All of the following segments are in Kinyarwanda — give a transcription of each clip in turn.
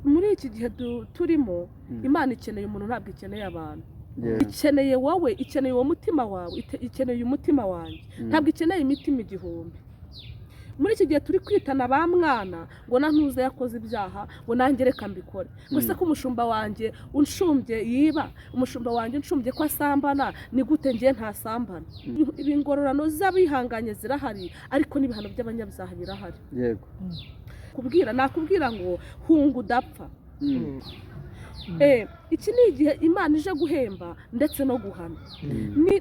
Muri iki gihe turimo, Imana ikeneye umuntu, ntabwo ikeneye abantu. Ikeneye wowe, ikeneye uwo mutima wawe, ikeneye umutima wanjye. Ntabwo ikeneye imitima 1000. Muri iki gihe turi kwitana ba mwana, ngo na ntuze yakoze ibyaha, ngo nanjye reka mbikore, ngo se ko umushumba wanjye unshumbye yiba, umushumba wanjye unshumbye ko asambana, ni gute ngiye ntasambana? Ibi ingororano z'abihanganye zirahari, ariko n'ibihano by'abanyabyaha birahari. Kubwira nakubwira ngo hunga udapfa. Iki ni igihe Imana ije guhemba ndetse no guhana.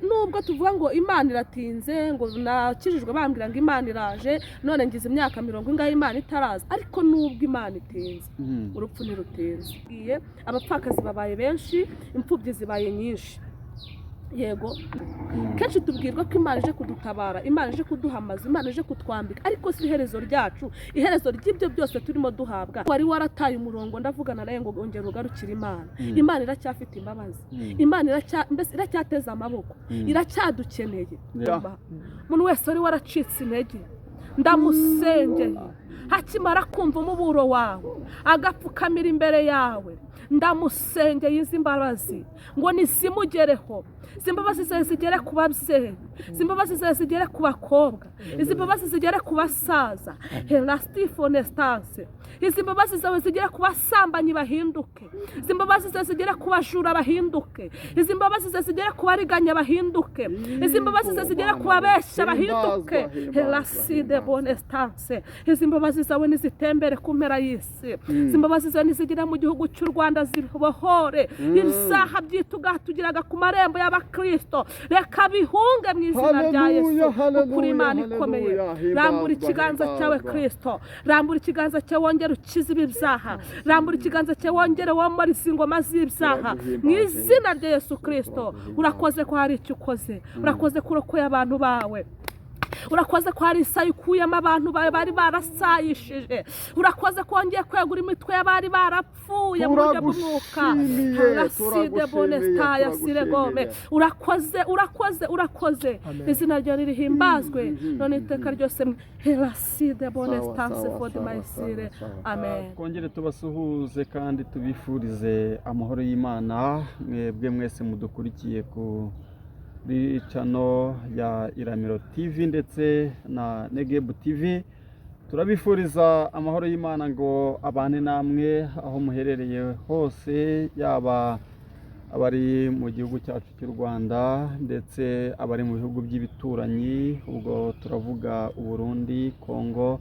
Nubwo tuvuga ngo Imana iratinze, ngo nakijijwe bambwira ngo Imana iraje, none ngize imyaka mirongo ingahe Imana itaraza, ariko nubwo Imana itinze, urupfu ntirutinze. Ngiye, abapfakazi babaye benshi, imfubyi zibaye nyinshi. Yego, kenshi tubwirwa ko Imana ije kudutabara, Imana ije kuduha amazu, Imana ije kutwambika, ariko si iherezo ryacu, iherezo ry'ibyo byose turimo duhabwa. Wari warataye umurongo, ndavugana nawe ngo ongera ugarukire Imana. Imana iracyafite imbabazi. Imana mbese iracyateze amaboko, iracyadukeneye. Umuntu wese wari waracitse intege, ndamusengeye, hakimara kumva umuburo wawe agapfukamira imbere yawe, ndamusengeye, izi mbabazi ngo nizimugereho. Izi mbabazi zawe zigere ku babyeyi, izi mbabazi zawe zigere ku bakobwa, izi mbabazi zigere ku basaza, herasitifone. Izi mbabazi zawe zigere ku basambanyi bahinduke, izi mbabazi zawe zigere ku bajura bahinduke, izi mbabazi zawe zigere ku bariganya bahinduke, izi mbabazi zawe zigere ku babeshya bahinduke, heraside bonestanse. Izi mbabazi zawe nizitembere ku mpera y'isi, izi mbabazi zawe nizigere mu gihugu cy'u Rwanda, zibohore ibyaha byitugatugiraga ku marembo y'abakristo. Reka bihunge mu izina rya Yesu. Haleluya, Kuko uri Imana haleluya, ikomeye. himbazwa, Rambura ikiganza cyawe, himbazwa. Kristo, rambura ikiganza cyawe wongere ukize ibi byaha, rambura ikiganza cyawe wongere womore izi ngoma z'ibyaha mu Turaguhimbaza, izina rya Yesu Kristo. Turaguhimbaza. Urakoze ko hari icyo ukoze, urakoze ko urokoye abantu bawe, urakoze ko hari isaha ukuyemo abantu bawe bari barasayishije, urakoze ko wongeye kwegura imitwe y'abari barapfuye mu buryo bw'umwuka. Turagushimiye, Raside turagushimiye, bonestaya siregome. turagushimiye. Urakoze, urakoze, urakoze. Amen. Izina ryawe ririhimbazwe none iteka ryose. Heraside bonestanse Sawa, fodi sawa, mayisire. sawa, sawa. Amen. Twongere tubasuhuze kandi tubifurize amahoro y'Imana, mwebwe mwese mudukurikiye kuri channel ya Iramiro TV ndetse na Negebu TV. Turabifuriza amahoro y'Imana ngo abane namwe aho muherereye hose, yaba abari mu gihugu cyacu cy'u Rwanda ndetse abari mu bihugu by'ibituranyi, ubwo turavuga Uburundi, Kongo,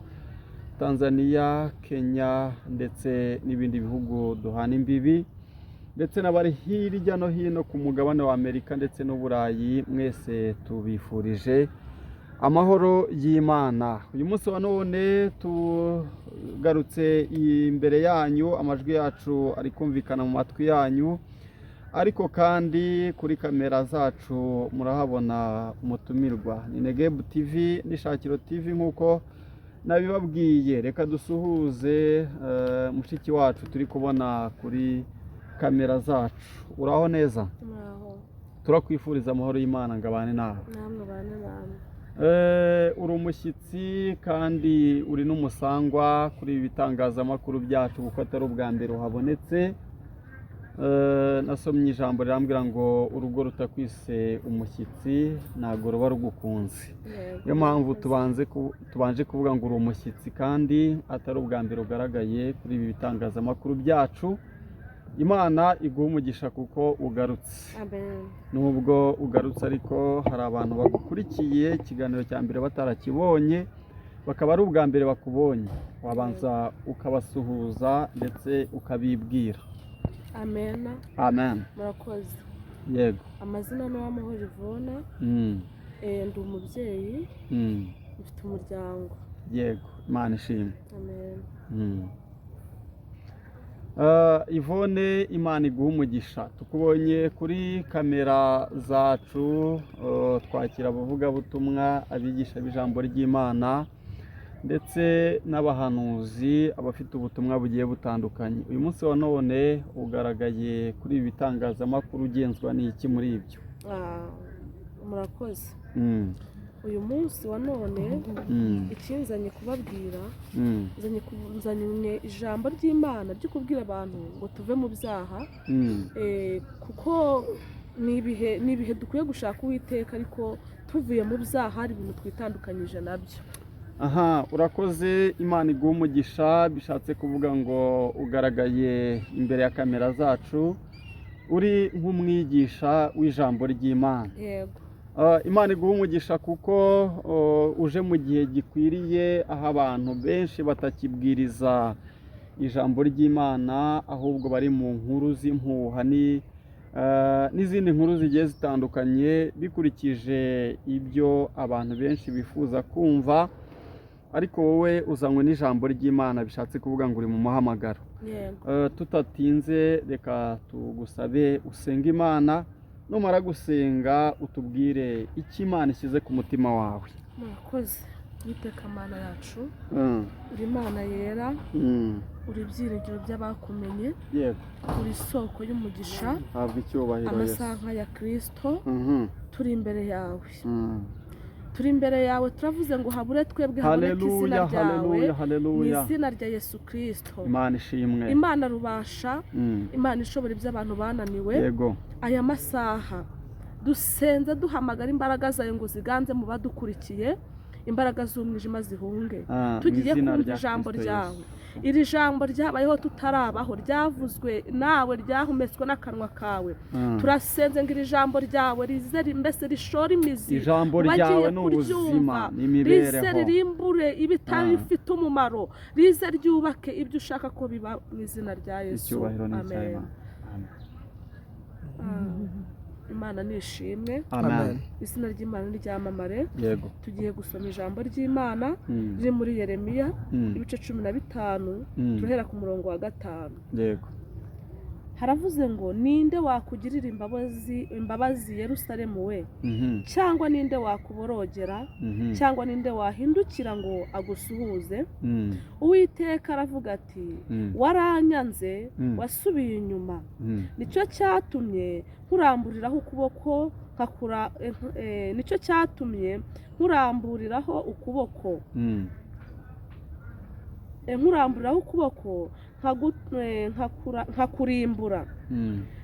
Tanzania, Kenya ndetse n'ibindi bihugu duhana imbibi, ndetse n'abari hirya no hino ku mugabane wa Amerika ndetse n'Uburayi, mwese tubifurije amahoro y'Imana. Uyu munsi wa none tugarutse imbere yanyu, amajwi yacu ari kumvikana mu matwi yanyu, ariko kandi kuri kamera zacu murahabona umutumirwa. Ni Negebu TV n'Ishakiro TV nk'uko nabibabwiye. Reka dusuhuze mushiki wacu turi kubona kuri kamera zacu. Uraho neza? Muraho. Turakwifuriza amahoro y'Imana ngo abane nawe. Namwe bane namwe. Uri umushyitsi kandi uri n'umusangwa kuri ibi bitangazamakuru byacu, kuko atari ubwa mbere uhabonetse. Nasomye ijambo rirambwira ngo urugo rutakwise umushyitsi ntabwo ruba rugukunze. Yego. Niyo mpamvu tubanje kuvuga ngo uri umushyitsi kandi atari ubwa mbere ugaragaye kuri ibi bitangazamakuru byacu. Imana iguha umugisha kuko ugarutse. Amen. Nubwo ugarutse, ariko hari abantu bagukurikiye ikiganiro cya mbere batarakibonye, bakaba ari ubwa mbere bakubonye, wabanza ukabasuhuza ndetse ukabibwira. Amen. Amen. Murakoze. Yego. Amazina ni Uwamahoro Yvonne. Ndi umubyeyi, mfite umuryango. Yego, Imana ishimwe. Amen. Yvonne, Imana iguha umugisha. Tukubonye kuri kamera zacu, twakira abavugabutumwa, abigisha b'ijambo ry'Imana ndetse n'abahanuzi, abafite ubutumwa bugiye butandukanye. Uyu munsi wa none ugaragaye kuri ibi bitangazamakuru, ugenzwa n'iki muri ibyo? Murakoze. Uyu munsi wa none ikinzanye kubabwira, nzanye ijambo ry'Imana ryo kubwira abantu ngo tuve mu byaha, kuko ni ibihe dukwiye gushaka Uwiteka, ariko tuvuye mu byaha hari ibintu twitandukanyije nabyo. Aha, urakoze, Imana iguha umugisha. Bishatse kuvuga ngo ugaragaye imbere ya kamera zacu uri nk'umwigisha w'ijambo ry'Imana. Yego. Imana iguha umugisha kuko uje mu gihe gikwiriye, aho abantu benshi batakibwiriza ijambo ry'Imana, ahubwo bari mu nkuru z'impuha n'izindi nkuru zigiye zitandukanye bikurikije ibyo abantu benshi bifuza kumva, ariko wowe uzanywe n'ijambo ry'Imana, bishatse kuvuga ngo uri mu muhamagaro. Yego. Tutatinze reka tugusabe usenge Imana, numara gusenga utubwire icyo Imana ishyize ku mutima wawe. Murakoze. Uwiteka Mana yacu, uri Imana yera, uri ibyiringiro by'abakumenye, uri isoko y'umugisha, habwa icyubahiro Yesu. Amasaha ya Kirisito, turi imbere yawe, turi imbere yawe, turavuze ngo habure twebwe haboneke izina Haleluya, ryawe, haleluya, mu haleluya. izina rya Yesu Kirisito. Imana ishimwe. Imana rubasha, Imana ishobora ibyo abantu bananiwe, aya masaha dusenze duhamagara imbaraga zawe ngo ziganze mu badukurikiye, imbaraga z'umwijima zihunge. Mu Tugiye izina kumva rya ijambo Kristo ryawe. Yesu. Iri jambo ryabayeho tutarabaho, ryavuzwe nawe, ryahumetswe n'akanwa kawe. Turasenze ngo iri jambo ryawe rize mbese rishore imizi Ijambo bagiye ryawe ni kuryumva, ubuzima, ni rize imibereho. ririmbure ibitari bifite umumaro, rize ryubake ibyo ushaka ko biba, mu izina rya Yesu. Icyubahiro ni Amen. icy'Imana. Amen. Imana nishimwe. Amen. Izina ry'Imana niryamamare. Tugiye gusoma ijambo ry'Imana riri muri Yeremiya, ibice 15, turahera ku murongo wa 5. Haravuze ngo: ninde wakugirira imbabazi Yerusalemu we, cyangwa ninde wakuborogera, cyangwa ninde wahindukira ngo agusuhuze? Uwiteka aravuga ati: waranyanze, wasubiye inyuma, nicyo cyatumye nkuramburiraho ukuboko nkakura, nicyo cyatumye nkuramburiraho ukuboko, nkuramburiraho ukuboko nkakurimbura.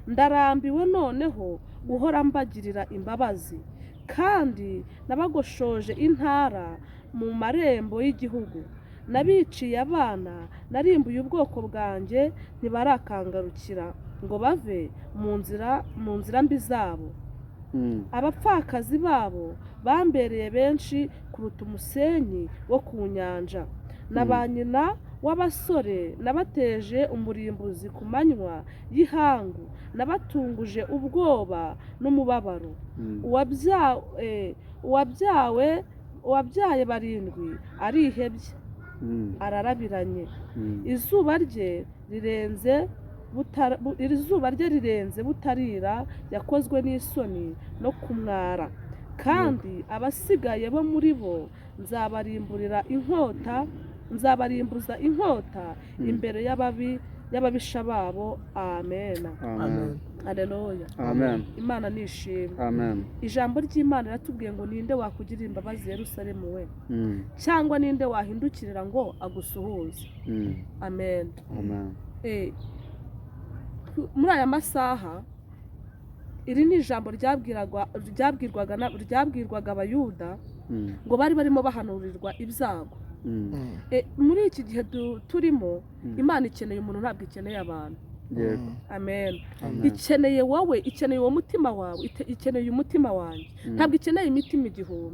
Ndarambiwe noneho guhora mbagirira imbabazi, kandi nabagoshoje intara mu marembo y'igihugu, nabiciye abana, narimbuye ubwoko bwanjye, ntibarakangarukira ngo bave mu nzira mbi zabo. Abapfakazi babo bambereye benshi kuruta umusenyi wo ku nyanja, na ba nyina w'abasore nabateje umurimbuzi ku manywa y'ihangu, nabatunguje ubwoba n'umubabaro. Uwabyaye 7 arihebye, ararabiranye. Izuba rye rirenze izuba rye rirenze butarira, yakozwe n'isoni no kumwara. Kandi abasigaye bo muri bo nzabarimburira inkota, nzabarimbuza inkota imbere y'ababisha babo. Amen. Amen. Haleluya. Amen. Imana nishimwe. Amen. Ijambo ry'Imana riratubwiye ngo: ninde wakugirira imbabazi Yerusalemu we, cyangwa ninde wahindukirira ngo agusuhuze? Amen. Amen. Muri aya masaha iri ni ijambo ryabwirwaga Abayuda ngo bari barimo bahanurirwa ibyago. Muri iki gihe turimo, Imana ikeneye umuntu, ntabwo ikeneye abantu. Amen. Amen. Ikeneye wowe, ikeneye uwo mutima wawe, ikeneye umutima wanjye. Ntabwo ikeneye imitima 1000.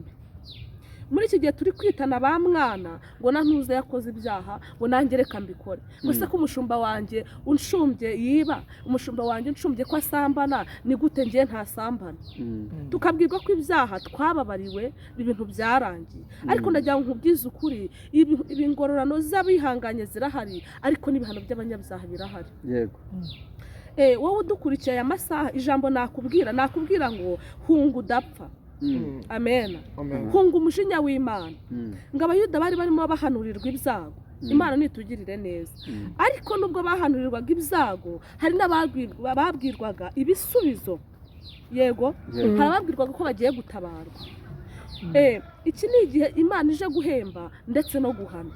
Muri iki gihe turi kwitana ba mwana ngo na ntuze yakoze ibyaha, ngo nanjye reka mbikore gusa, ko umushumba wanjye unshumbye yiba, umushumba wanjye unshumbye ko asambana, ni gute ngiye ntasambana? Tukabwirwa ko ibyaha twababariwe, ibintu byarangiye. Ariko ndagira ngo nkubwize ukuri, ibi ingororano z'abihanganye zirahari, ariko n'ibihano by'abanyabyaha birahari. Wowe udukurikiye aya masaha, ijambo nakubwira ngo hunga udapfa. Amen. Amen. Hunga umujinya w'Imana. Ngo Abayuda bari barimo bahanurirwa ibyago. Imana nitugirire neza. Ariko nubwo bahanurirwaga ibyago, hari n'ababwirwaga ibisubizo. Yego, hari ababwirwaga ko bagiye gutabarwa. Iki ni igihe Imana ije guhemba ndetse no guhana.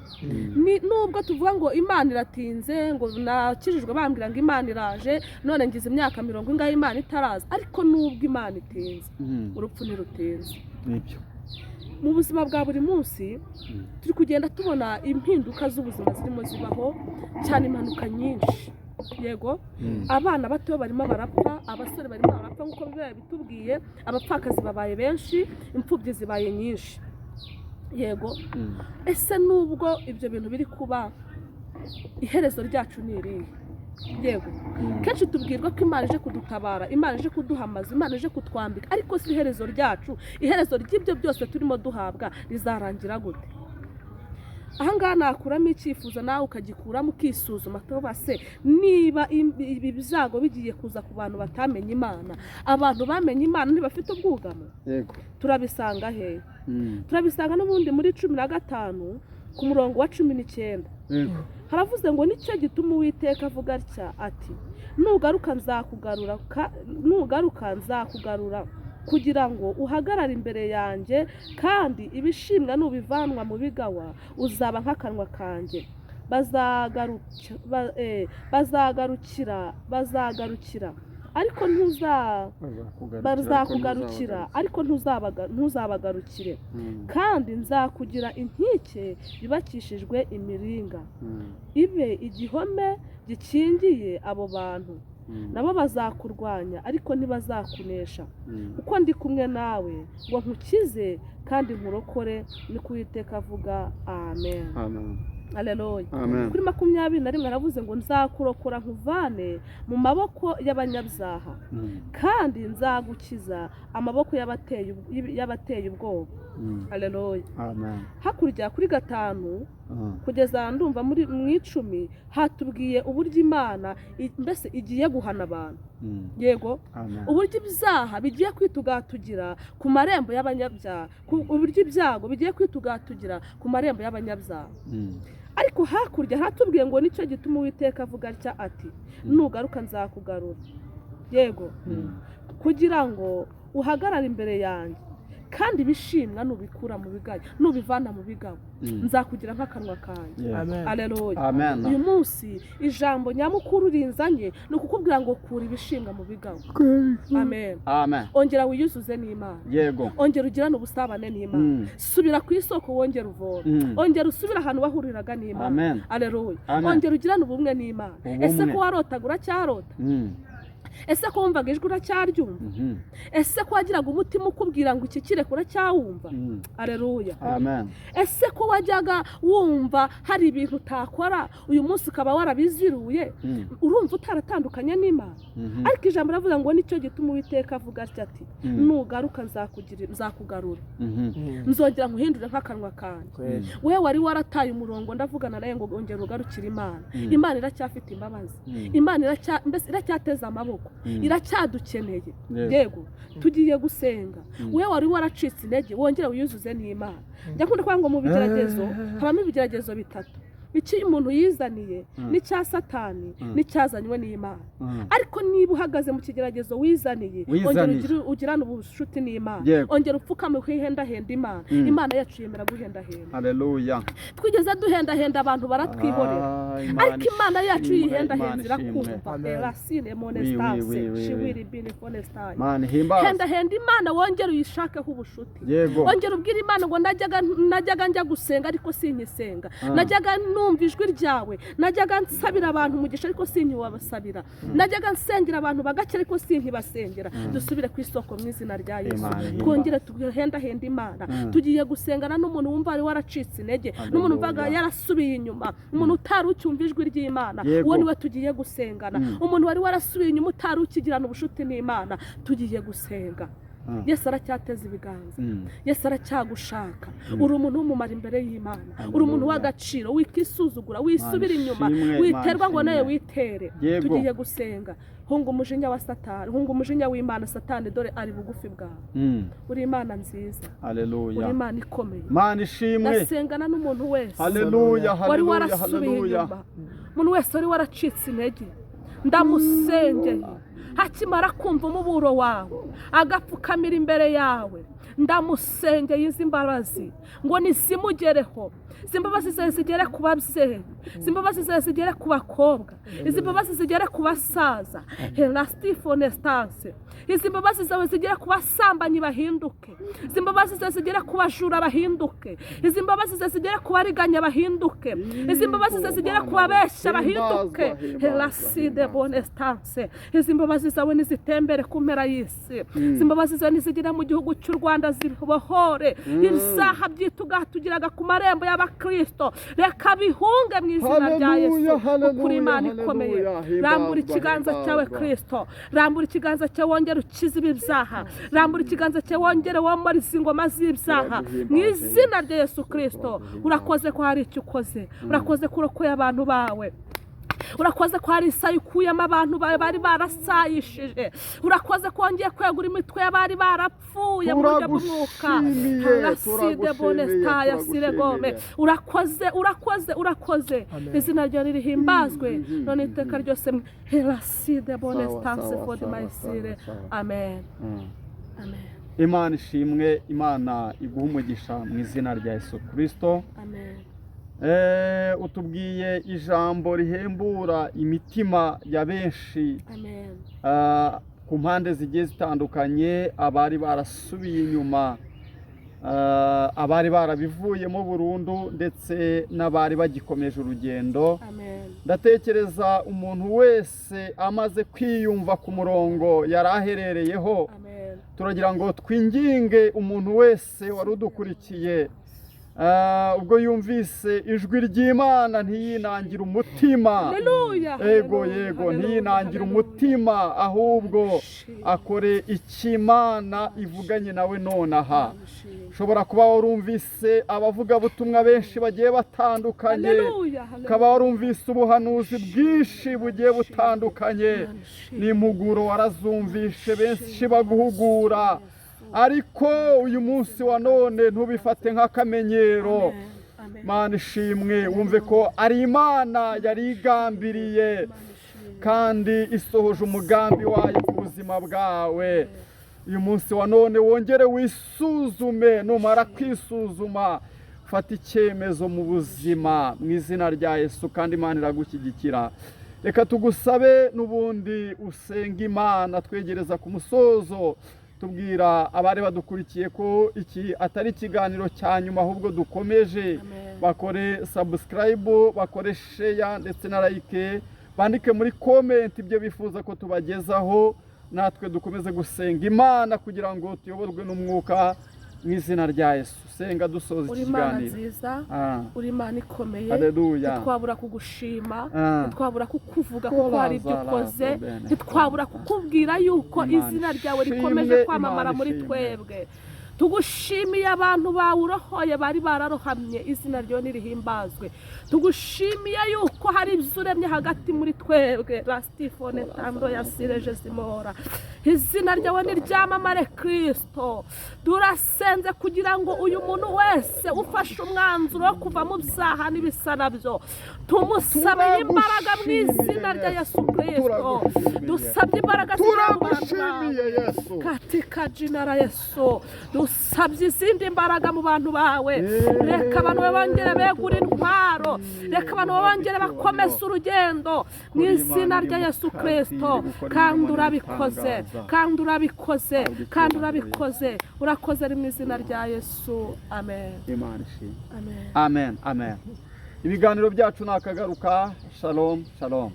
Nubwo tuvuga ngo Imana iratinze, ngo nakijijwe bambwira ngo Imana iraje, none ngize imyaka mirongo ingahe Imana itaraza, ariko nubwo Imana itinze, urupfu ntirutinze. Nibyo. Mu buzima bwa buri munsi turi kugenda tubona impinduka z'ubuzima zirimo zibaho cyane, impanuka nyinshi, yego. Abana bato barimo barapfa, abasore barimo barapfa, nk'uko Bibiliya bitubwiye. Abapfakazi babaye benshi, imfubyi zibaye nyinshi, yego. Ese nubwo ibyo bintu biri kuba, iherezo ryacu ni irihe? Yego. Kenshi tubwirwa ko Imana ije kudutabara, Imana ije kuduha amazu, Imana ije kutwambika, ariko si iherezo ryacu, iherezo ry'ibyo byose turimo duhabwa rizarangira gute? Ahangaha nakuramo icyifuzo, nawe ukagikuramo, ukisuzuma, tuba se niba ibi byago bigiye kuza ku bantu batamenye Imana, abantu bamenye Imana ntibafite ubwugamo? Yego. Turabisanga hehe? Turabisanga n'ubundi muri 15 ku murongo wa 19. Haravuze ngo: "Nicyo gituma Uwiteka avuga atya ati: nugaruka nzakugarura, nugaruka nzakugarura kugira ngo uhagarare imbere yanjye, kandi ibishimwa nubivanwa mu bigawa uzaba nk'akanwa kanjye. Bazagarukira ariko ntuza bazakugarukira, ariko ntuzabagarukire. Kandi nzakugira inkike yubakishijwe imiringa, ibe igihome gikingiye abo bantu. Nabo bazakurwanya, ariko ntibazakunesha, kuko ndi kumwe nawe ngo nkukize kandi nkurokore, niko Uwiteka avuga." Amen. Amen. Aleluya. Amen. Kuri 21 aravuze ngo: "Nzakurokora nkuvane mu maboko y'abanyabyaha, kandi nzagukiza amaboko y'abateye ubwoba." Aleluya. Amen. Hakurya kuri 5 kugeza ndumva muri mu 10 hatubwiye uburyo Imana mbese igiye guhana abantu. Yego. Amen. Uburyo ibyaha bigiye kwitugatugira ku marembo y'abanyabyaha, uburyo ibyago bigiye kwitugatugira ku marembo y'abanyabyaha. Ariko hakurya haratubwiye ngo: "Nicyo gituma Uwiteka avuga atya ati: nugaruka nzakugarura," yego, "kugira ngo uhagarare imbere yanjye, kandi ibishimwa nubikura mu bigayo, nubivana mu bigabo, nzakugira nk'akanwa kanjye." Yeah. Amen. Aleluya. Amen. Uyu munsi ijambo nyamukuru rinzanye ni ukukubwira ngo kura ibishimwa mu bigabo. Amen. Amen. Ongera wiyuzuze n'Imana. Yego. Ongera ugirane ubusabane n'Imana. Subira ku isoko, wongere uvome. Ongera usubire ahantu wahuriraga n'Imana. Amen. Aleluya. Amen. Ongera ugirane ubumwe n'Imana. Ubumwe. Ese ko warotaga uracyarota? Ese ko wumvaga ijwi uracyaryumva? Ese ko wagiraga umutima ukubwira ngo iki kireke uracyawumva? Aleluya. Amen. Ese ko wajyaga wumva hari ibintu utakora, uyu munsi ukaba warabiziruye, urumva utaratandukanye n'Imana? Ariko ijambo riravuga ngo: "Nicyo gituma Uwiteka avuga atya ati: nugaruka nzakugarura, nzongera nkuhindure nk'akanwa kanjye." Wewe wari warataye umurongo, ndavugana nawe ngo ongera ugarukire Imana. Imana iracyafite imbabazi. Imana mbese iracyateze amaboko, iracyadukeneye. Yego, tugiye gusenga. Wewe wari waracitse intege, wongere wiyuzuze n'Imana. Njya nkunda kuvuga ngo mu bigeragezo habamo ibigeragezo bitatu: icyo umuntu yizaniye, n'icya Satani, n'icyazanywe n'Imana. Ariko niba uhagaze mu kigeragezo wizaniye, ongera Wizaniye. ugirane ubucuti n'Imana. Ongera upfukame uhendahenda Imana. Imana yacu yemera guhendahenda. Haleluya. Twigeze duhendahenda abantu baratwihorera, Ah, Imana ariko Imana yacu ishimwe, yihendahenza Imana irakumva. ishimwe. Amen. Erasine Oui, monestase oui, oui, oui, shiwiri bini fonestaye. Imana ihimbaze. Hendahenda Imana, wongere uyishakeho ubushuti. Ongera ubwire Imana ngo najyaga njya gusenga ariko sinyisenga. Najyaga numva ijwi ryawe, najyaga nsabira abantu umugisha ariko sinkiwabasabira, najyaga nsengera abantu bagakira ariko sinkibasengera. Dusubire ku isoko mu izina rya Yesu. Imana ihimbaze. Twongere tuhendahenda Imana. Tugiye gusengana n'umuntu wumva wari waracitse intege, n'umuntu wumvaga Haleluya. yarasubiye inyuma, umuntu utari ucyumva ijwi ry'Imana. Uwo niwe tugiye gusengana. Umuntu wari warasubiye inyuma, utari ukigirana ubushuti n'Imana, tugiye gusenga. Yesu aracyateza ibiganza. Yesu aracyagushaka. Uri umuntu w'umumaro imbere y'Imana, uri umuntu Haleluya. w'agaciro. Wikisuzugura, wisubira inyuma, ishimwe, witerwa ngo Imana nawe ishimwe. witere. Tugiye gusenga. Hunga umujinya wa Satani, hunga umujinya w'Imana. Satani dore ari bugufi bwawe. Uri Imana nziza, uri Haleluya. Imana ikomeye. Imana ishimwe. Ndasengana n'umuntu wese Haleluya, wari haleluya, warasubiye haleluya. inyuma, umuntu wese wari waracitse intege, ndamusengeye. Hakimara kumva umuburo wawe agapfukamira imbere yawe. Ndamusengeye izi mbabazi ngo nizimugereho, izi mbabazi zawe zigere ku babyeyi, izi mbabazi zawe zigere ku bakobwa, izi mbabazi zigere ku basaza, herasifonesitanse, izi mbabazi zawe zigere ku basambanyi bahinduke, izi mbabazi zawe zigere ku bajura bahinduke, izi mbabazi zawe zigere ku bariganya bahinduke, izi mbabazi zawe zigere ku babeshya bahinduke, heraside bonesitanse. Izi mbabazi zawe nizitembere ku mpera y'isi, izi mbabazi zawe nizigere mu gihugu cy'u Rwanda zibohore ibyaha byitugatugiraga ku marembo y'abakristo, reka bihunge mu izina rya Yesu, kuko uri Imana ikomeye. Rambura ikiganza cyawe Kristo, rambura ikiganza cyawe wongere ukize ibi byaha, rambura ikiganza cyawe wongere womore izi ngoma z'ibyaha mu izina rya Yesu Kristo. Urakoze ko hari icyo ukoze, urakoze ko urokoye abantu bawe, urakoze ko hari isaha ukuyemo abantu bawe bari barasayishije, urakoze ko wongeye kwegura imitwe y'abari barapfuye mu buryo bw'umwuka. Raside bonestaya siregome, urakoze, urakoze, urakoze, izina ryawe ririhimbazwe none iteka ryose. Raside bonestanse fodi mayisire. Amen, amen. Imana ishimwe, Imana iguha umugisha mu izina rya Yesu Kristo. Amen. Utubwiye ijambo rihembura imitima ya benshi ku mpande zigiye zitandukanye, abari barasubiye inyuma, abari barabivuyemo burundu, ndetse n'abari bagikomeje urugendo. Ndatekereza umuntu wese amaze kwiyumva ku murongo yari aherereyeho, turagira ngo twinginge umuntu wese wari udukurikiye, ubwo yumvise ijwi ry'Imana ntiyinangire umutima. Yego, yego, ntiyinangire umutima, ahubwo akore icyo Imana ivuganye nawe nonaha. Ushobora kuba warumvise abavugabutumwa benshi bagiye batandukanye, ukaba warumvise ubuhanuzi bwinshi bugiye butandukanye, n'impuguro warazumvishe, benshi baguhugura, ariko uyu munsi wa none ntubifate nk'akamenyero. Mana ishimwe, wumve ko ari Imana yari igambiriye kandi isohoje umugambi wayo ku buzima bwawe. Uyu munsi wa none wongere wisuzume, numara kwisuzuma fata icyemezo mu buzima mu izina rya Yesu, kandi Imana iragushyigikira. Reka tugusabe n'ubundi usenga Imana twegereza ku musozo, tubwira abari badukurikiye ko iki atari ikiganiro cya nyuma, ahubwo dukomeje. Bakore subscribe, bakore share ndetse na like, bandike muri comment ibyo bifuza ko tubagezaho, natwe dukomeze gusenga Imana kugira ngo tuyoborwe n'umwuka mu izina rya Yesu. Senga dusoza iki Uri Imana kiganiro. nziza, uri Imana ikomeye. Haleluya. Ntitwabura kugushima, ntitwabura kukuvuga kuko hari ibyo ukoze, ntitwabura kukubwira yuko izina ryawe rikomeje kwamamara muri twebwe. Tugushimiye abantu bawe urohoye bari bararohamye, izina ryawe nirihimbazwe. Tugushimiye yuko hari ibyo uremye hagati muri twebwe, rastifone tando ya sireje zimora, izina ryawe niryamamare Kristo. Turasenze kugira ngo uyu muntu wese ufashe umwanzuro wo kuva mu byaha n'ibisa nabyo, tumusabe imbaraga mu izina rya Yesu Kristo. Dusabye imbaraga. Turagushimiye Yesu. Katika jina la Yesu, dusabye izindi mbaraga mu bantu bawe. Reka abantu bongere begure intwaro, reka abantu bongere bakomeze urugendo mu izina rya Yesu Kristo. Kandi urabikoze, kandi urabikoze, kandi urabikoze, urakoze, ari mu izina rya Yesu. Amen. Imana ishimwe. Amen. Amen, amen. Ibiganiro byacu ni akagaruka. Shalom, shalom.